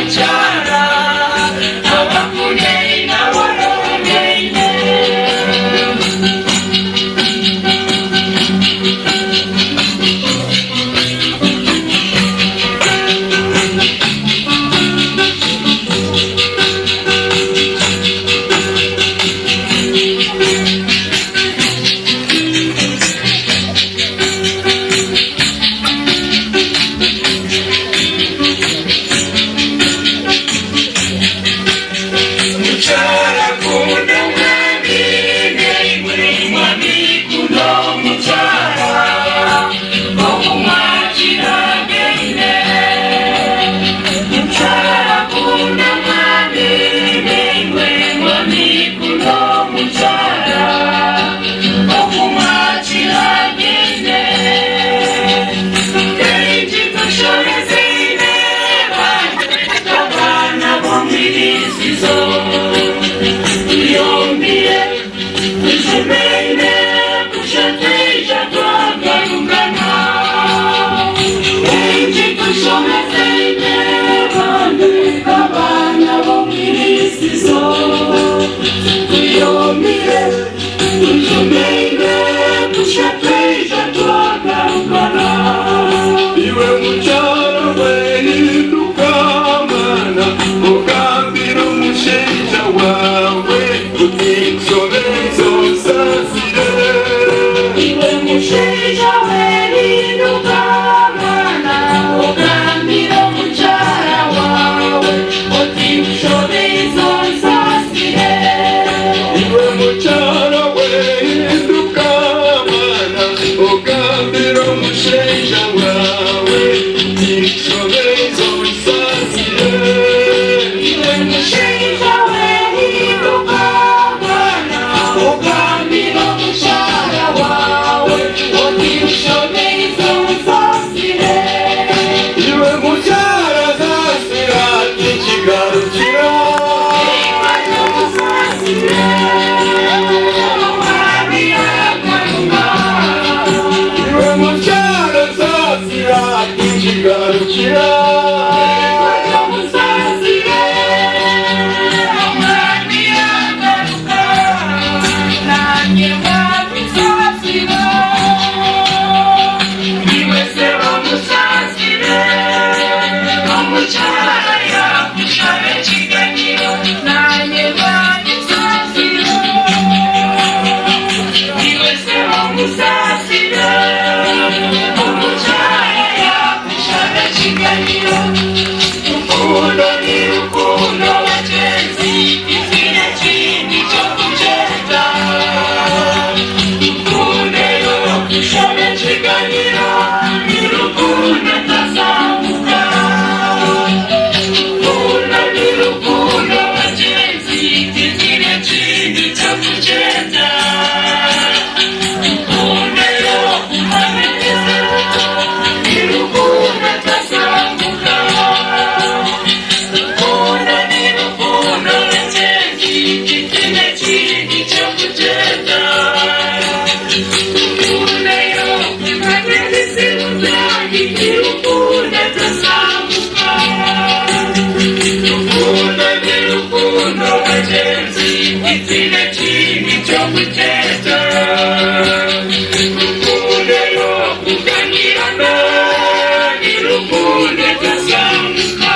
Omukyala abakundeine abolongeine. Mukyala kunda omwami, neiwe mwami kunda omukyala, okumwakira geine. Mukyala kunda omwami, neiwe mwami kunda omukyala, okumwakira geine. Eingi tushomezeine, abaana b'omwirisizo. Tuyombire, tujumeine, kushateija twagarukana. Eingi tushomezeine, abaana b'omwirisizo. Tuyombire, tujumeine, kushateija twagarukana. Iwe mukyala wehinduka mwana, ogambira omushaija wawe uti nshobeza onsasire. Iwe mushaija wehinduka mwana, ogambira omukyala wawe oti nshobeza onsasire. Iwe mukyala wehinduka mwana, ogambira omushaija wawe uti nshobeza onsasire. Iwe mushaija wehinduka mwana, ogambira omukyala wawe oti nshobeza onsasire. Iwe mukyala saasira tikigarukira. Iwe mukyala saasira tikigarukira. Rukundo ni rukundo bagenzi, izina kindi cyo kugenda. Rukundo yo gushora ikiganiro, ni rukundo tazamuka. Rukundo ni rukundo bagenzi, izina kindi cyo kugenda. Rukundo yo kumaniriza, ni rukundo tazamuka. Rukundo ni rukundo bagenzi, izina kindi cyo kugenda. Rukundo yo kumaniriza, ni rukundo tazamuka. Rukundo ni rukundo bagenzi, izina kindi cyo kugenda. Rukundo yo kuganirana, ni rukundo tazamuka.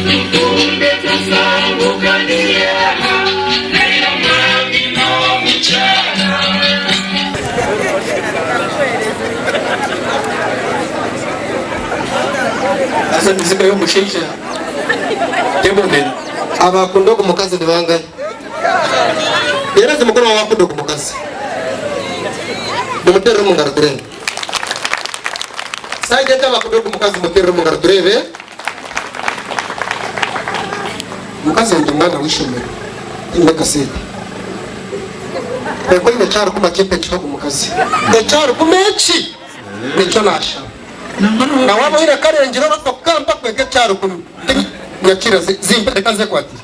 Rukundo tazamuka ni yeha, nayo mwami n'omukyala. Asa emiziga y'omushaija tebonera. Abakunda ogu mukazi ni bangahi? Yereza omukono wawe owakunda ogu mukazi. Mumuterere omu ngaro tureebe. Sayidi egi abakunda ogu mukazi mumuterere omu ngaro tureebe. Omukazi ndi mwana w'eishomero tinyine kasente. Kwonka oine eki arikuma kimpe nkihe ogu mukazi. Eki arikuma eki nikyo nashaba. Na waaba oine akarengire orikubaasa kukampa kwonka eki arikuma nyakira zimpe reka nzekwatire.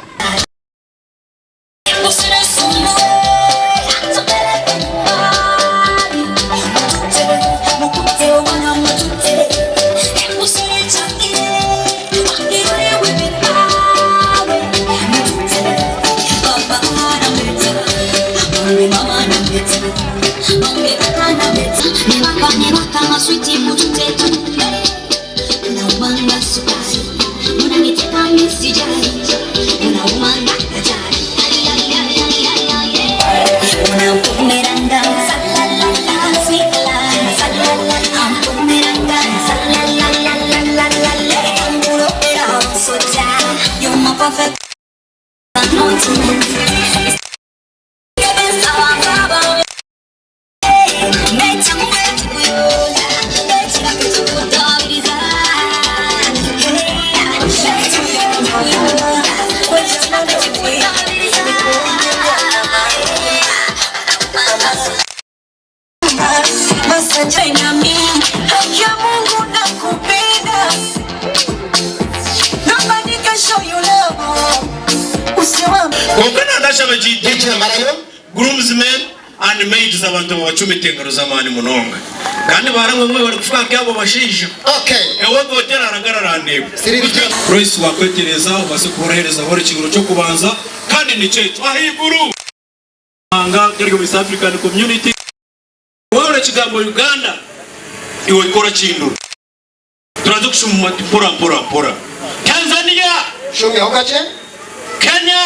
Kwonka nandashaba Groomsmen and maids abantu babacumita engaro z'amaani munonga kandi baramwe mwebare kufuka nk'abo bashaija. Ewe gotera aragara arandeeba. Royce wakwetereza obaase kuba orahereza hora ekiguro ky'okubanza kandi nikyo ekyo ahaiguru. Amahanga gari omu East African Community. Wahurira ekigambo Uganda iwe ohika orakihindura. Turaza kushuma mpora mpora mpora. Tanzania! Shumyaho kakye. Kenya!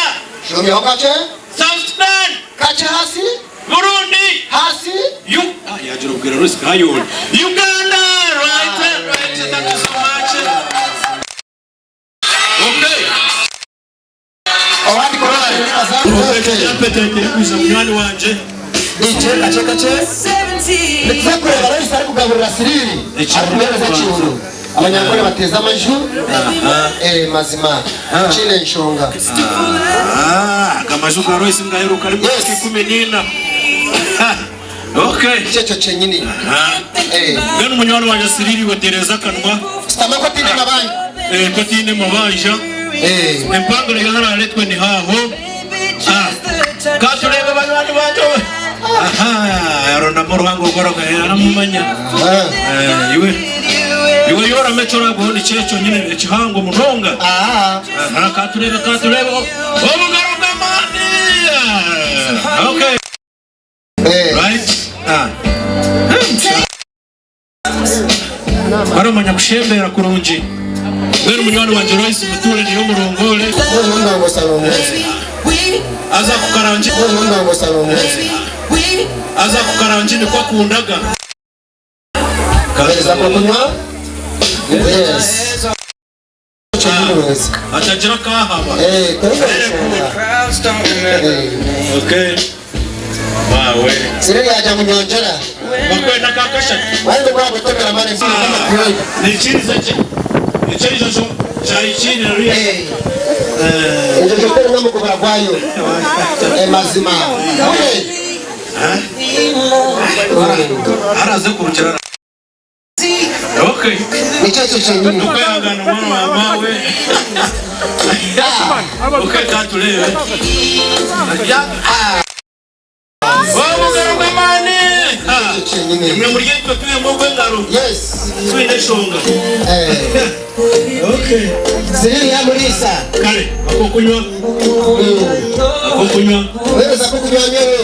Shumyaho kakye. South Sudan! Kakye hasi. Burundi! Hasi. Yu ah yagira obwira Royce kayoli. Uganda! Right right thank you so much. Okay. Munywani wangye. DJ kakye kakye. Nituza kureeba Royce arikugaburira Siriri arikumuheereza ekihuru. Abanyankore bateeze amaju. Eh mazima kiine enshonga. Aga amaju ga Royce ngaheruka ari myaka 14. Okay. Kyekyo kyenyini. Mbwenu munywani wangye Siriri iwe tereeza akanwa. Shutama nk'otaine mabanja. Nk'otaine mabanja. Empangare y'ahararetwe ni haaho. Ka tureebe banywani bangye. Aha, aronamu oruhanga ogu aragahe aramumanya. Iwe iwe yorama eki oraguho nikyo ekyo nyine ekihango munonga. Aha, ka tureebe ka tureebe obugaro bw'amaani. Okay. Right? Ah. Baramanya kushembera kurungi. Mbwenu munywani wangye Royce mutuure niyo murongore. Aza kukarangi. Aza kukarangi nikwo akundaga. Yes. Atagira akahaba. Okay. Wawe. Siriri yaja munyongyera. Bakwenda ka kashatu. Wayende bwagutomera mani Nikiriza ki? Ekirizo kyo kyahikirira ruriya. Enjojo terina mukubara gwayo. Mazima. Araze kurugira. Okay. Nikyo ekyo kyenyini. Okwehangana mwana wa maawe. Okay, katureebe. Obugaro bw'amaani. Imwe muri itwe twembi obw'engaro. Yes. Twine enshonga. Okay. Ziriya muriisa. Kare, akokunywa. Akokunywa. Weereza akokunywa nyowe.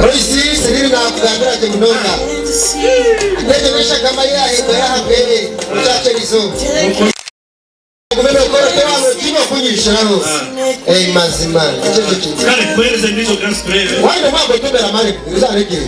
Royce Siriri nakugambira gye munonga. N'egyo n'eshagama ye ahigura aha bwere okyakye erizo. Ogume nokora otyo otiine okunyishiraho. Eh mazima ekyo ekyo kintu. Kare, kuhereza endiijo glass turebe. Wayine omwaka otomera mani uzaregere.